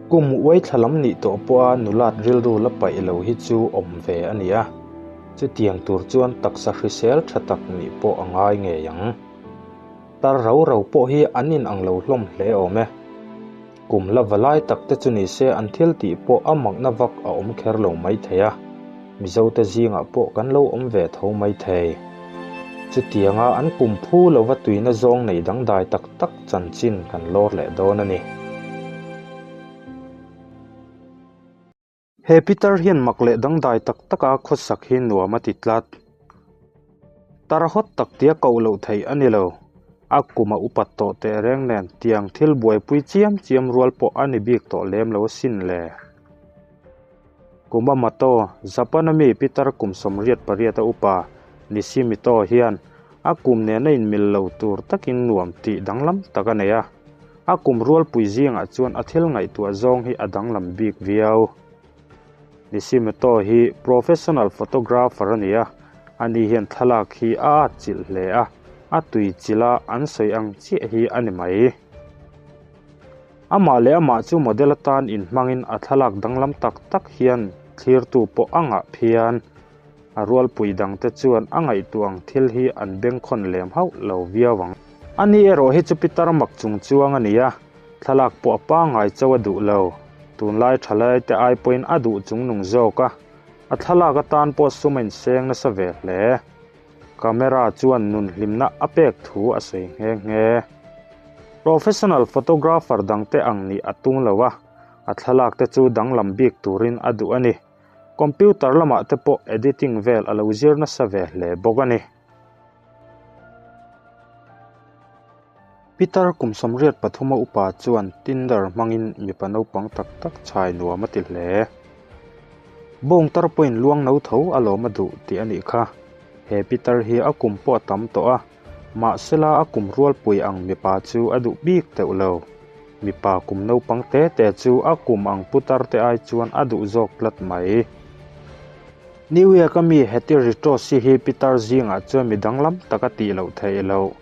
Kum uaithla lam nih tawh pawha nulat rilru la paih lo hi chu awm ve a ni a, chutiang tur chuan taksa hrisel tha tak nih pawh a ngai ngei ang. Tar rau rau pawh hi an inang lo hlawm hle awm e. Kum la va lai tak te chu ni se an thil tih pawh a makna vak a awm kher lo mai thei a, Mizote zingah pawh kan lo awm ve tho mai thei. Chutianga an kum phu lova tuina zawng nei dangdai tak tak chanchin kan lawr leh dawn a ni. He Peter hian mak leh dangdai tak taka khawsak hi nuam a ti tlat. Tar hawt tak tia koh loh theih a ni lo. A kum a upat tawh teh reng nen tiang thil buaipui chiam chiam rual pawh a ni bik tawh lem lo asin le. Kumamoto, Japan-a mi Peter kum 88 a upa Nishimito hian a kum nena inmil lo tur takin nuam tih danglam tak a nei a. A kum rualpui zingah chuan a thil ngaihtuah zawng hi a danglam bik viau. Nishimoto hi professional photographer a ni a, ani hian thlalak hi a atchilh hle a, a tuichilh a an sawi ang chiah hi a ni mai. Amah leh amah chu model atan inhmangin a thlalak danglam tak tak hian thlirtu pawh a ngah phian. A rualpui dangte chuan a ngaihtuah ang thil hi an bengkhawn lem hauh lo viau ang. Ani erawh hi chu pitar mak chung chuang a ni a, thlalak pawh a pangngai chauh a duh lo. Tunlai thalaite ai pawhin a duh chung nung zawk a, a thlalak atan pawh sum a inseng nasa ve hle. Camera chuan nun hlimna a pek thu a sawi nghe nghe. Professional photographer dangte ang nih a tum lo a, a thlalak te chu danglam bik turin a duh a ni. Computer lamah te pawh editing vel a lo zir nasa ve hle bawk a ni. Pitar kum 83 a upa chuan Tinder hmangin mipa naupang tak tak chhai nuam a ti hle. Bawng tar pawhin luang no tho a lawm a duh tih a nih kha. He pitar hi a kum pawh a tam tawh a, mahsela a kum rualpui ang mipa chu a duh bik teuh lo. Mipa kum naupang te te chu a kum ang putar te ai chuan a duh zawk tlat mai. New York a mi Hetty Ritrosi hi pitar zingah chuan mi danglam tak a tih loh theih loh.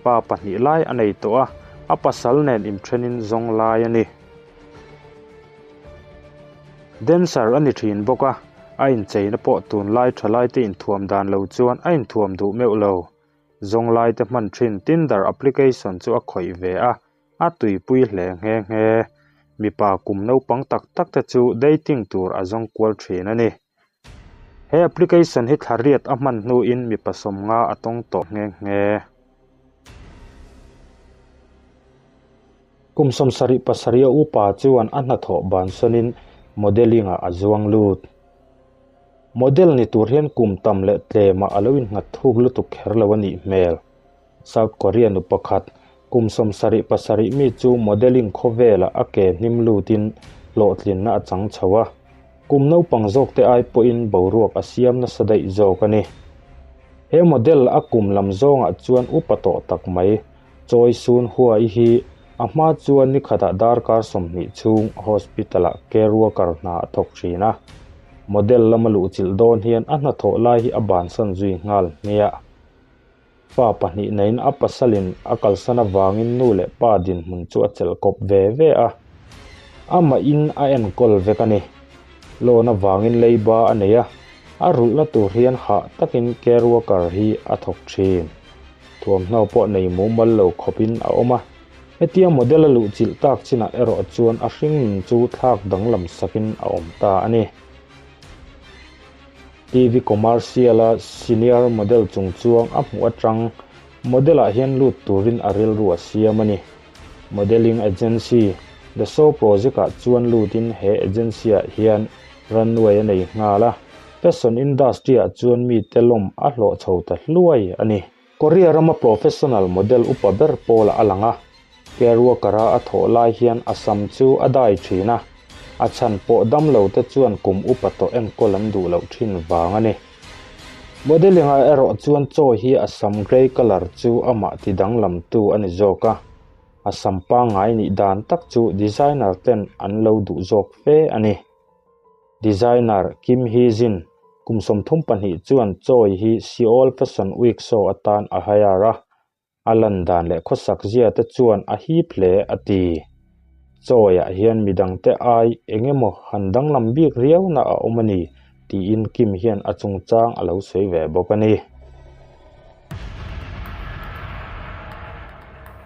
Pa pahnih lai a nei tawh a, a pasal nen inthenin zawng lai a ni. Dancer a ni thin bawk a, a incheina pawh tunlai thalaite inthuam dan lo chuan a inthuam duh meuh lo. Zawnglaite hman thin Tinder application chu a khawih ve a, a tuipui hle nghe nghe. Mipa kum naupang tak tak te chu dating tur a zawng kual thin a ni. He application hi thla riat a hman hnuin mipa 50 a tawng tawh nghe nghe. Kum 77 a upa chuan a hnathawh bansanin modelling ah a zuang lut. Model ni tur hian kum tam leh tlemah a lo innghat thuk lutuk kher lo a nih hmel. South Korea nu pakhat, kum 77 mi chu modelling khawvelah a ke hnim lutin hlawhtlinna a chang chho a. Kum naupang zawkte ai pawhin boruak a siam nasa daih zawk a ni. He model a kum lam zawngah chuan upa tawh tak mai, Choi Soon Hwa-i hi a hma chuan ni khatah darkar 20 chhung hospital-ah care worker hna a thawk thin a. Model lama luhchilh dawn hian a hnathawh lai hi a bansan zui nghal hmiah. Fa pahnih neiin a pasalin a kalsan avangin nu leh pa dinhmun chu a chelh kawp ve ve a, amahin a enkawl vek a ni. Loan avangin leiba a nei a, a rulhna tur hian hah takin care worker hi a thawk thin. Thuamhnaw pawh nei mumal lo khawpin a awm a, hetia model a luhchilh tak chinah erawh chuan a hringnun chu thlak danglam sakin a awm ta a ni. TV commercial-a senior model chungchuang a hmuh atang model-ah hian lut turin a rilru a siam a ni. Modelling agency, The Show Project-ah chuan lutin he agency-ah hian runway a nei nghal a, fashion industry-ah chuan mite lawm a hlawh chho ta hluai a ni. Korea rama professional model upa ber pawlah a lang a, care worker-a a thawh lai hian a sam chu a dai thin a, a chhan pawh dam lo te chuan kum upa tawh enkawl an duh loh thin vang a ni. Modelling-ah erawh chuan chaw hi a sam grey colour chu amah ti danglamtu a ni zawk a, a sam pangngai nih dan tak chu designer ten an lo duh zawk fe a ni. Designer Kim Hee-jin kum 32 chuan chawi hi Seoul Fashion Week show atan a hire a, a lan dan leh khawsak zia te chuan a hip hle a ti. Choi-ah hian midangte ai eng emaw han danglam bik riauna a awm a ni tiin Kim hian a chungchang a lo sawi ve bawk a ni.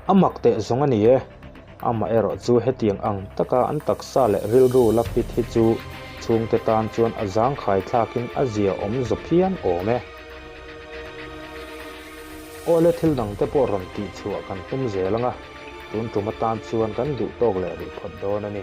A mak teh zawng a ni e. Amaherawh chu hetiang ang taka an taksa leh rilru la fit hi chu chhungte tan chuan a zangkhai thlakin a zia awm zaw phian awm e. Awle thil dangte pawh rawn tihchhuah kan tum zel ang a, tun tum atan chuan kan duh tawk leh rih phawt dawn a ni.